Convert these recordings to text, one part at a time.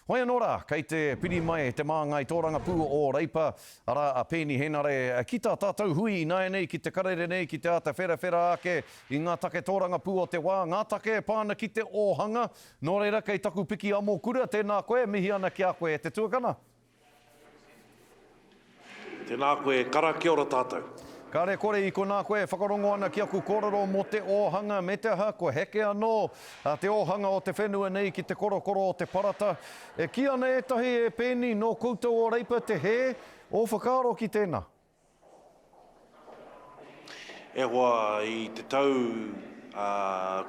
Hoi anō rā, kei te piri mai te māngai tōrangapū o Reipa, arā a Peeni Henare, ki tā tātou hui ināianei ki te karere nei ki te āta wherawhera ake i ngā take tōrangapū o te wā, ngā take e pā ana ki te ōhanga. Nō reira, kei taku piki amokura, tēnā koe, mihi ana ki a koe e te tuakana. Tēnā koe e kara, kia ora tātou. Kare kore i konā koe e whakarongo ana ki aku kōrero mō te ōhanga me te aha kua heke anō te ōhanga o te whenua nei ki te korokoro o te parata. E kī ana ētahi e Peeni nō koutou o Reipa te hē, ō whakaaro ki tēnā? E hoa, i te tau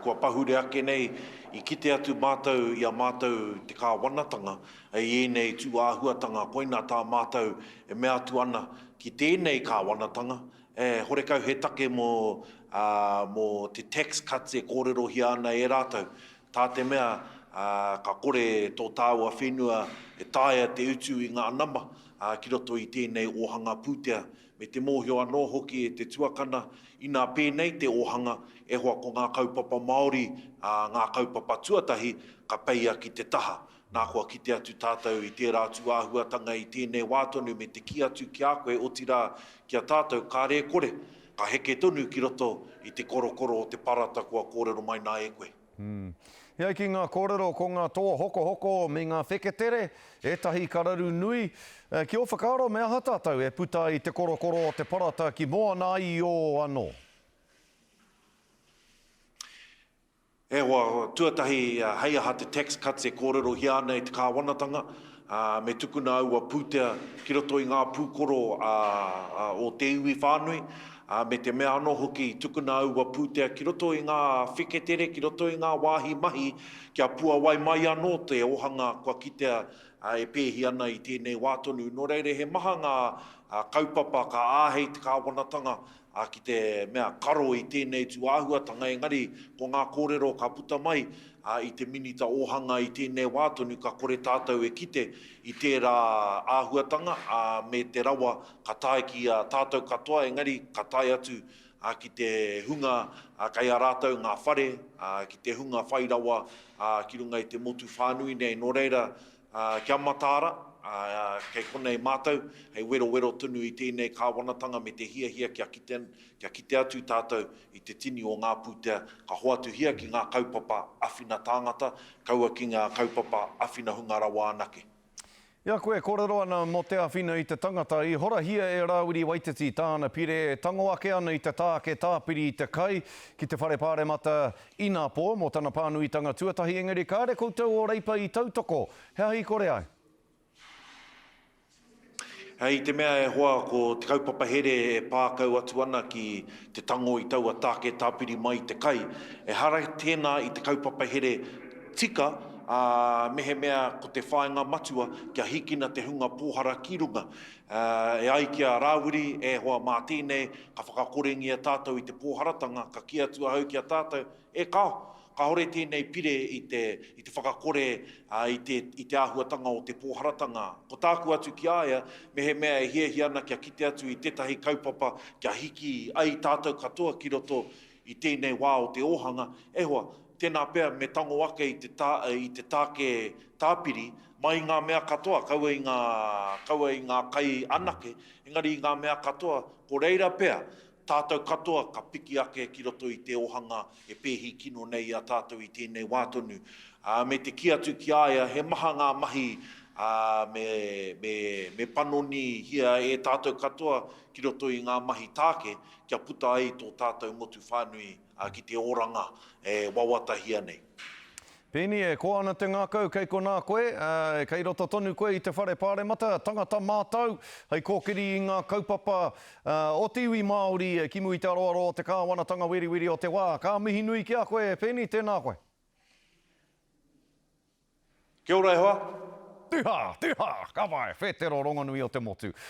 kua pahure ake nei, i kite atu mātou i a mātou te kāwanatanga i ēnei tū āhuatanga, koinā tā mātou e mea atu ana ki tēnei kāwanatanga, e, horekau he take mō, mō te tax cuts e kōrerohia ana e rātou, tā te mea, ka kore tō tāua whenua e taea te utu i ngā nama, ki roto i tēnei ōhanga pūtea, me te mōhio anō hoki e te tuakana, inā pēnei te ōhanga, e hoa ko ngā kaupapa Māori, ngā kaupapa tuatahi, ka peia ki te taha. Nā kua kite atu tātou i tērā tūāhuatanga i tēnei wā tonu me te kī atu ki a koe, otirā ki a tātou, kāre e kore, ka heke tonu ki roto i te korokoro o te parata kua kōrero mai nā e koe. E ai ki ngā kōrero ko ngā toa hokohoko me ngā wheketere ētahi ka raru nui. Ki ō whakaaro me aha tātou e puta ai te korokoro o te parata ki moana ai i ō anō? E hoa, tuatahi hei aha te tax cuts e kōrerohia ana e te kāwanatanga, me tukuna aua pūtea ki roto i ngā pūkoro o te iwi whānui, ā, me te mea anō hoki i tukuna aua pūtea ki roto i ngā wheketere, ki roto i ngā wāhi mahi kia puawai mai anō te ōhanga kua kitea e pēhi ana i tēnei wā tonu. Nō reira, he maha ngā kaupapa ka āhei te kāwanatanga ki te mea karo i tēnei tūāhuatanga, engari ko ngā kōrero ka puta mai i te Minita Ōhanga i tēnei wā tonu ka kore tātou e kite i tērā āhuatanga, ā, me te rawa ka tae ki a tātou katoa, engari ka tae atu ki te hunga kei a rātou ngā whare, ki te hunga whai rawa ki runga i te motu whānui nei. Nō reira, kia mataara, kei konei mātou, hei werowero tonu i tēnei kāwanatanga me te hiahia kia kite, kia kite atu tātou i te tini o ngā pūtea ka hoatuhia ki ngā kaupapa awhina tāngata, kaua ki ngā kaupapa awhina hunga rawa anake. I a koe e kōrero ana mō te āwhina i te tangata, i horahia e Rāwiri Waititi tāna pire e tango ake ana i te tāke tāpiri i te kai ki te Whare Pāremata inapō mō tana pānuitanga tuatahi, engari kāre koutou o Reipa i tautoko, he aha i kore ai? I te mea e hoa ko te kaupapa here e pā kau atu ana ki te tango i taua tāke tāpiri mai i te kai, ehara tēnā i te kaupapa here tika, ā, mehemea ko te whāinga matua kia hīkina te hunga pōhara ki runga. E ai ki a Rāwiri, e hoa mā tēnei ka whakakorengia tātou i te pōharatanga, ka kī atu ahau ki a tātou, e kāo, Kāore tēnei pire i te, i te whakakore i te, i te āhuatanga o te pōharatanga. Ko tāku atu ki a ia, mehemea e hiahia ana kia kite atu i tētahi kaupapa kia hiki ai tātou katoa ki roto i tēnei wā o te ōhanga, e hoa, tēnā pea me tango ake i te tā, i te tāke tāpiri mai i ngā mea katoa, kaua i ngā, kaua i ngā kai anake, engari i ngā mea katoa, ko reira pea Tātou katoa ka piki ake ki roto i te ōhanga e pēhi kino nei i a tātou i tēnei wā tonu. Ā, me te kī atu ki a ia, he maha ngā mahi, ā, me, me, me panonihia e tātou katoa ki roto i ngā mahi tāke kia puta ai tō tātou motu whānui, ā, ki te oranga e wawatahia nei. Peeni, e koa ana te ngākau kei konā koe, ā, kei roto tonu koe i te whare pāremata, tangata mātau, hei kōkiri i ngā kaupapa o te iwi Māori ki mua i te aroaro o te kāwanatanga weriweri o te wā. Ka mihi nui ki a koe, Peeni, tēnā koe. Kia ora e hoa. Tiha! Tiha! Ka pai! Whētero rongonui o te motu.